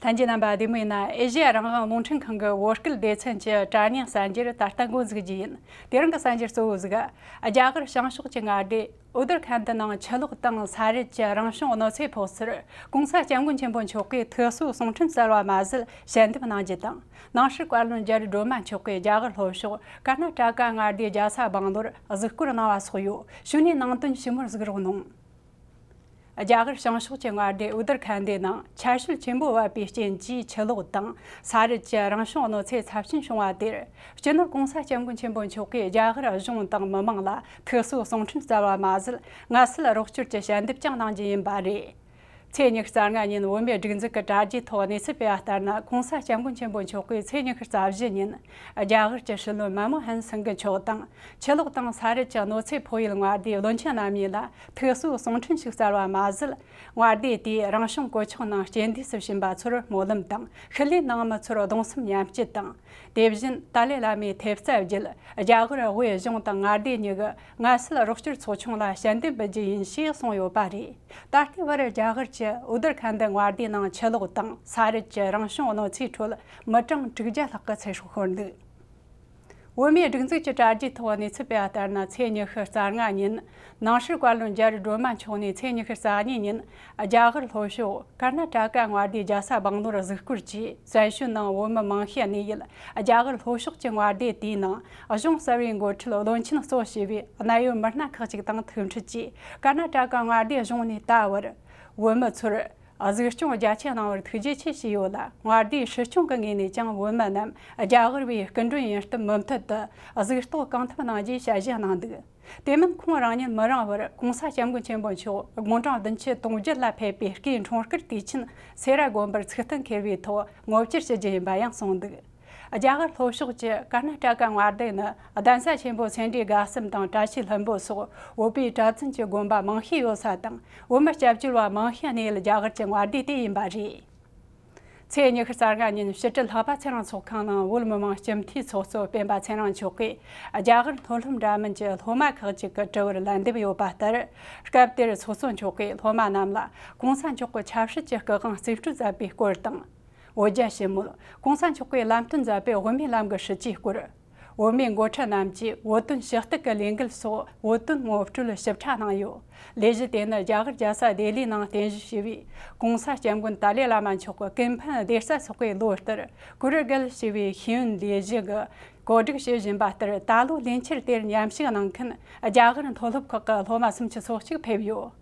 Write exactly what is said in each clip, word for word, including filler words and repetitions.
ལྷན་རྒྱས་རྣམ་པ་བདེ་མོ་ཡིན་ན། ཨེ་ཤེ་ཡ་རང་དབང་རླུང་འཕྲིན་ཁང་གི་བོད་སྐད་སྡེ་ཚན་གྱི་དྲ་བརྙན་གསར་འགྱུར་ད་ལྟ་འགོ་འཛུགས་རྒྱུ་ཡིན། དེ་རིང་གི་གསར་འགྱུར་གཙོ་བོ་ཟིག་རྒྱ་གར་བྱང་ཕྱོགས་ཀྱི་མངའ་སྡེ་ཨུ་ཏར་ཁན་ཌི་ནང་ཆུ་ལོག་དང་ས་རུད་ཀྱི་རང་བྱུང་གནོད་འཚེ་ཕོག་ཚུལ། ྋགོང་ས་ྋསྐྱབས་མགོན་ཆེན་པོ་མཆོག་གིས་ཐུགས་གསོ་གསུང་འཕྲིན་གསར་བ་མ་ཟད་ཞལ་འདེབས་གནང་རྒྱུ་དང་། ནང་སྲིད་བཀའ་བློན་རྒྱ་རི་སྒྲོལ་མ་མཆོག་གིས་རྒྱ་གར་ལྷོ་ཕྱོགས་ཀར་ན་ཊ་ཀ་མངའ་སྡེའི་རྒྱལ་ས་སྦང་ལོར་གཟིགས་སྐོར་གནང་བ་སོགས་ཡོད། གཞུག་ནས་ནང་དོན་ཞིབ་མོར་གཟིགས་རོགས་གནང་། རྒྱ་གར་བྱང་ཕྱོགས་ཀྱི་མངའ་སྡེ་ཨུ་ཏར་ཁན་ཌི་ནང་ཆར་ཞོད་ཆེན་པོ་བབས་པའི་རྐྱེན་གྱིས་ཆུ་ལོག་དང་ས་རུད་ཀྱི་རང་བྱུང་གནོད་འཚེ་ཚབས་ཆེན་བྱུང་བ་དེར། སྤྱི་ནོར་ྋགོང་ས་ྋསྐྱབས་མགོན་ཆེན་པོ་མཆོག་གིས་རྒྱ་གར་གཞུང་དང་མི་མང་ལ་ཐུགས་གསོ་གསུང་འཕྲིན་སྩལ་བ་མ་ཟད། ངལ་གསོ་རོགས་སྐྱོར་གྱི་ཞལ་འདེབས་ཀྱང་གནང་རྒྱུ་ཡིན་པ་རེད། ཚེས་ཉི་ཤུ་རྩ་ལྔ་ཉིན་བོད་མིའི་སྒྲིག་འཛུགས་ཀྱི་དྲ་རྒྱའི་ཐོག་གནས་ཚུལ་སྤེལ་བ་ལྟར་ན། ྋགོང་ས་ྋསྐྱབས་མགོན་ཆེན་པོ་མཆོག་གིས་ཚེས་ཉི་ཤུ་རྩ་བཞི་ཉིན་རྒྱ་གར་གྱི་སྲིད་བློན་མན་མོ་ཧན་སིང་གི་མཆོག་དང་། ཆུ་ལོག་དང་ས་རུད་ཀྱི་གནོད་འཚེ་ཕོག་ཡུལ་མངའ་སྡེའི་བློན་ཆེན་རྣམ་གཉིས་ལ་ཐུགས་གསོའི་གསུང་འཕྲིན་ཞིག་སྩལ་བ་མ་ཟད། མངའ་སྡེ་དེའི་རང་བྱུང་གོད་ཆག་ནང་རྐྱེན་འདས་སུ་ཕྱིན་པ་ཚོར་སྨོན་ལམ་དང་། ཤུལ་ལུས་ནང་མི་ཚོར་གདུང་སེམས་མཉམ་སྐྱེད་དང་། དེ་བཞིན་ཏཱ་ལའི་བླ་མའི་ཐེབས་རྩ་བརྒྱུད། རྒྱ་གར་དབུས་གཞུང་དང་མངའ་སྡེ་གཉིས་ཀྱི་ངལ་སེལ་རོགས་སྐྱོར་ཚོགས་ཆུང་ལ་ཞལ་འདེབས་འབུལ་རྒྱུ་ཡིན་ཞེས་གསུངས་ཡོད་པ་རེད། ད་ལྟའི་བར་རྒྱ་གར་གྱི་ཨུ་ཏར་ཁན་ཌི་མངའ་སྡེའི་ནང་ཆུ་ལོག་དང་ས་རུད་ཀྱི་རང་བྱུང་གནོད་འཚེའི་ཁྲོད་མི་གྲངས་དྲུག་བརྒྱ་ལྷག་གི་ཚེ་སྲོག་ཤོར་འདུག་བོད་མིའི་སྒྲིག་འཛུགས་ཀྱི་དྲ་རྒྱའི་ཐོག་གནས་ཚུལ་སྤེལ་བ་ལྟར་ན། ཚེས་ཉི་ཤུ་རྩ་ལྔ་ཉིན་ནང་སྲིད་བཀའ་བློན་རྒྱ་རི་སྒྲོལ་མ་མཆོག་ནས་ཚེས་ཉི་ཤུ་རྩ་གཉིས་ཉིན་རྒྱ་གར་ལྷོ་ཕྱོགས་ཀར་ན་ཊ་ཀ་མངའ་སྡེའི་རྒྱལ་ས་སྦང་ལོར་གཟིགས་སྐོར་གྱིས། བཙན་བྱོལ་ནང་བོད་མི་མང་ཤས་གནས་ཡུལ་རྒྱ་གར་ལྷོ་ཕྱོགས་ཀྱི་མངའ་སྡེ་དེའི་ནང་གཞུང་གསར་བའི་འགོ་ཁྲིད་བློན་ཆེན་གཙོ་བྱས་པའི་གནད་ཡོད་མི་སྣ་ཁག་ཅིག་དང་ཐུག་འཕྲད་ཀྱིས། ཀར་ན་ཊ་ཀ་མངའ་སྡེ་གཞུང་ནས་ད་བར་བོད་མི་ཚོར་གཟིགས་སྐྱོང་རྒྱ་ཆེ་གནང་བར་ཐུགས་རྗེ་ཆེ་ཞུས་ཡོད་ལ། མངའ་སྡེའི་སྲིད་སྐྱོང་གི་ངོས་ནས་ཀྱང་བོད་མི་རྣམས་རྒྱ་གར་བའི་སྐུ་མགྲོན་ཡིན་སྟབས། མུ་མཐུད་དུ་གཟིགས་རྟོག་གང་ཐུབ་གནང་རྒྱུའི་ཞལ་བཞེས་གནང་འདུག་དེ་མིན་ཁོང་རང་ཉིད་མི་རིང་བར་ྋགོང་ས་ྋསྐྱབས་མགོན་ཆེན་པོ་མཆོག་དགུང་གྲངས་བདུན་ཅུ་དོན་བརྒྱད་ལ་ཕེབས་པའི་སྐུའི་འཁྲུངས་སྐར་དུས་ཆེན་སེ་ར་དགོན་པར་ཚིག་ཐུན་འཁེལ་བའི་ཐོག་ངོ་བཅར་ཞུ་རྒྱུ་ཡིན་པ་ཡང་གསུངས་འདུག་རྒྱ་གར་ལྷོ་ཕྱོགས་ཀྱི་ཀར་ན་ཊ་ཀ་མངའ་སྡེ་ནི་གདན་ས་ཆེན་པོ་སེ་འབྲས་དགའ་གསུམ་དང་བཀྲ་ཤིས་ལྷུན་པོ་སོགས་བོད་པའི་གྲྭ་བཙུན་གྱི་དགོན་པ་མང་ཤས་ཡོད་ས་དང་། བོད་མི་སྐྱབས་བཅོལ་བ་མང་ཤས་གནས་ཡུལ་རྒྱ་གར་གྱི་མངའ་སྡེ་དེ་ཡིན་པ་རེད། ཚེས་ཉི་ཤུ་རྩ་ལྔ་ཉིན་ཕྱི་དྲིལ་ལྷག་པ་ཚེ་རིང་ཚོགས་ཁང་ནང་བོད་མི་མང་སྤྱི་འཐུས་ཚོགས་གཙོ་སྤེན་པ་ཚེ་རིང་མཆོག་གིས་རྒྱ་གར་མཐོ་སློབ་འདྲ་མིན་གྱི་སློབ་མ་ཁག་ཅིག་གི་དྲི་བར་ལན་འདེབས་ཡོད་པ་ལྟར། སྐབས་དེར་ཚོགས་གཙོ་མཆོག་གིས་སློབ་མ་རྣམས་ལ་ྋགོང་ས་མཆོག་གི་ཆབ་སྲིད་ཀྱི་སྐུ་དབང་རྩིས་སྤྲོད་མཛད་པའི་སྐོར་དང་། བོད་རྒྱ་ཞི་མོལ། ྋགོང་ས་མཆོག་གིས་ལམ་སྟོན་མཛད་པའི་དབུ་མའི་ལམ་གྱི་སྲིད་བྱུས་སྐོར། བོད་མིའི་འགོ་ཁྲིད་རྣམས་ཀྱིས་བོད་དོན་ཞུ་གཏུག་གི་ལས་འགུལ་སོགས་བོད་དོན་ངོ་སྤྲོད་ཞིབ་ཕྲ་གནང་ཡོད། ལས་གཞི་དེ་ནི་རྒྱ་གར་རྒྱལ་ས་ལྡི་ལིའི་ནང་རྟེན་གཞི་བྱས་པའི་ྋགོང་ས་ྋསྐྱབས་མགོན་ཏཱ་ལའི་བླ་མ་མཆོག་གི་ཀུན་ཕན་བདེ་རྩ་སོགས་ཀྱི་ལོ་ལྟར་ཀུ་རུ་གལ་ཞེས་པའི་ཤེས་ཡོན་ལས་གཞི་གིས་གོ་སྒྲིག་བྱེད་བཞིན་པ་ལྟར། ད་ལོ་ལས་འཆར་དེར་མཉམ་ཞུགས་གནང་མཁན་རྒྱ་གར་མཐོ་སློབ་ཁག་གི་སློབ་མ་སུམ་ཅུ་སོ་གཅིག་ཕེབས་ཡོད།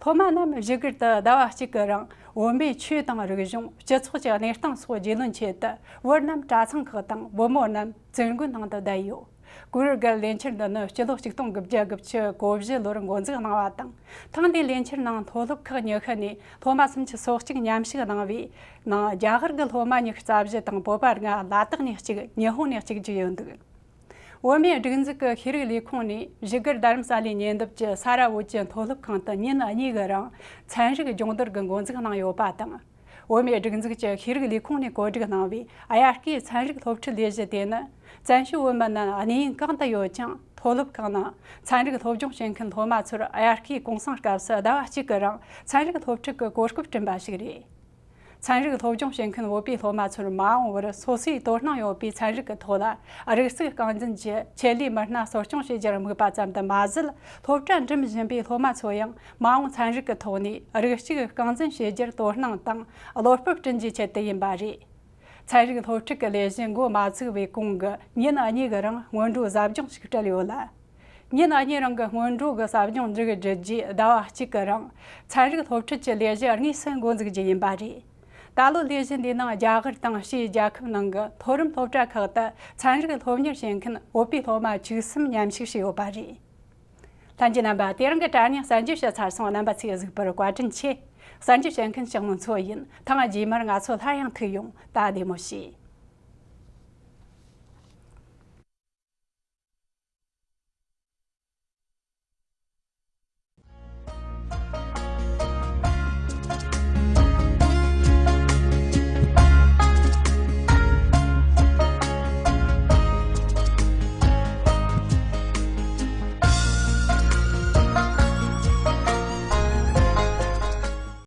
སློབ་མ་རྣམས་བཞུགས་སྒར་དུ་ཟླ་བ་གཅིག་གི་རིང་བོད་མིའི་ཆོས་དང་རིག་གཞུང་། སྤྱི་ཚོགས་ཀྱི་གནས་སྟངས་སོགས་རྒྱུས་ལོན་ཆེད་དུ། བོད་རྣམས་གྲྭ་ཚང་ཁག་དང་བུ་མོ་རྣམས་བཙུན་དགོན་ནང་དུ་བསྡད་ཡོད། ཀུ་རུ་གལ་ལས་འཆར་འདི་ནི་སྤྱི་ལོ་ཆིག་སྟོང་དགུ་བརྒྱ་དགུ་བཅུ་གོ་བཞི་ལོར་འགོ་འཛུགས་གནང་བ་དང་། ཐེངས་འདིའི་ལས་འཆར་ནང་མཐོ་སློབ་ཁག་ཉི་ཤུ་ནས་སློབ་མ་སུམ་ཅུ་སོ་གཅིག་མཉམ་ཞུགས་གནང་བའི་ནང་རྒྱ་གར་གྱི་སློབ་མ་ཉི་ཤུ་རྩ་བཞི་དང་། བོད་པ་ལྔ། ལ་དྭགས་ནས་གཅིག་ཉི་ཧོང་ནས་གཅིག་བརྒྱུད་ཡོད་འདུག་བོད་མིའི་སྒྲིག་འཛུགས་ཀྱི་ཤེས་རིག་ལས་ཁུངས་ནས་བཞུགས་སྒར་རྡ་རམ་ས་ལའི་ཉེ་འདབས་ཀྱི་ས་ར་བོད་ཀྱི་མཐོ་སློབ་ཁང་དུ་ཉིན་གཉིས་ཀྱི་རིང་ཚན་རིག་སྦྱོང་བརྡར་གྱི་འགོ་འཛུགས་གནང་ཡོད་པ་དང་། བོད་མིའི་སྒྲིག་འཛུགས་ཀྱི་ཤེས་རིག་ལས་ཁུངས་ནས་གོ་སྒྲིག་གནང་བའི་དབྱར་ཁའི་ཚན་རིག་སློབ་ཁྲིད་ལས་གཞི་དེ་ནི། བཙན་བྱོལ་བོད་མི་རྣམས་གནས་ཡུལ་གང་དུ་ཡོད་ཀྱང་། མཐོ་སློབ་ཁང་ནང་ཚན་རིག་སློབ་སྦྱོང་བྱེད་མཁན་སློབ་མ་ཚོར་དབྱར་ཁའི་གུང་སེང་སྐབས་སུ་ཟླ་བ་གཅིག་གི་རིང་ཚན་རིག་སློབ་ཁྲིད་ཀྱི་གོ་སྐབས་བསྐྲུན་པ་ཞིག་རེད། ཚན་རིག་སློབ་སྦྱོང་བྱེད་མཁན་བོད་པའི་སློབ་མ་ཚོར་མ་འོངས་པར་སོ་སོའི་དོ་སྣང་ཡོད་པའི་ཚན་རིག་གི་ཐོག་ལ་རིག་རྩལ་རྐང་འཛིན་གྱི་ཆེད་ལས་མི་སྣ་གསོ་སྐྱོང་བྱེད་རྒྱུར་དམིགས་པ་ཙམ་དུ་མ་ཟད། སློབ་གྲྭ་འགྲིམ་བཞིན་པའི་སློབ་མ་ཚོ་ཡང་མ་འོངས་ཚན་རིག་གི་ཐོག་ནས་རིགས་གཅིག་རྐང་འཛིན་བྱེད་རྒྱུར་དོ་སྣང་དང་བློ་སྤོབས་བསྐྲུན་རྒྱུའི་ཆེད་དུ་ཡིན་པ་རེད། ཚན་རིག་སློབ་ཁྲིད་ཀྱི་ལས་གཞི་འགོ་མ་ཚུགས་པའི་གོང་གི་ཉིན་གཉིས་ཀྱི་རིང་སྔོན་འགྲོའི་ཟབ་སྦྱོང་ཞིག་སྤྲད་ཡོད་ལ། ཉིན་གཉིས་རིང་གི་སྔོན་འགྲོ་གི་ཟབ་སྦྱོང་མཇུག་བསྒྲིལ་རྗེས་ཟླ་བ་གཅིག་གི་རིང་ཚན་རིག་སློབ་ཁྲིད་ཀྱི་ལས་གཞི་དངོས་སུ་འགོ་འཛུགས་རྒྱུ་ཡིན་པ་རེད། ད་ལོའི་ལས་གཞི་འདིའི་ནང་རྒྱ་གར་དང་ཕྱིའི་རྒྱལ་ཁབ་ནང་གི་མཐོ་རིམ་སློབ་གྲྭ་ཁག་ཏུ་ཚན་རིག་སློབ་གཉེར་བྱེད་མཁན་བོད་པའི་སློབ་མ་བཅུ་གསུམ་མཉམ་ཞུགས་བྱས་ཡོད་པ་རེད། ལྷན་རྒྱས་རྣམ་པ། དེ་རིང་གི་དྲ་བརྙན་གསར་འགྱུར་ཞུ་ཚར་སོང་། རྣམ་པ་ཚོས་གཟིགས་པར་བཀའ་དྲིན་ཆེ། གསར་འགྱུར་བཤད་མཁན་ལྕགས་མོ་མཚོ་ཡིན། ཐེངས་རྗེས་མར་ང་ཚོ་སླར་ཡང་ཐུག་ཡོང་། ད་བདེ་མོ་བྱོས།